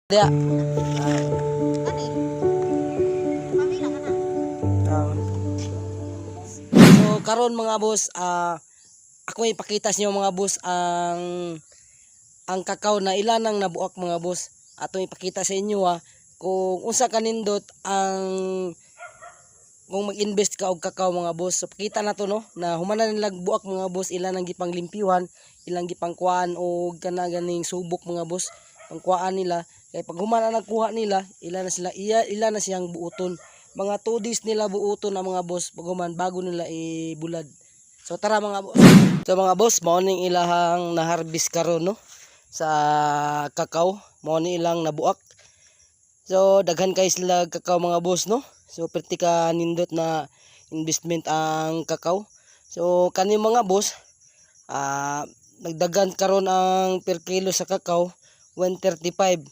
Diya. Kani. Pamila ka na. Ah. So karon, mga boss, ako ipakita sa inyo, mga boss, ang kakao na ilan ang nabuak, mga boss. Ato ipakita sa inyo ha kung unsa kanindot ang kung mag-invest ka og kakao, mga boss. So pakita na to, no, na humana nila buak, mga boss, ilan ang gipanglimpiwan, ilang gipangkuan og kana ganing subok, mga boss. Pangkuan nila kay pag humana nagkuha nila, ila na sila iya ila na siyang buuton. Mga 2 days nila buuton ang, mga boss, pag human bago nila ibulad. So tara, mga boss. So mga boss, mao ning ilahang naharvest karon, no, sa kakao, mao ni ilang nabuak. So daghan kay sila kakao, mga boss, no. So perti ka nindot na investment ang kakao. So kani, mga boss, nagdagan karon ang per kilo sa kakao, 135.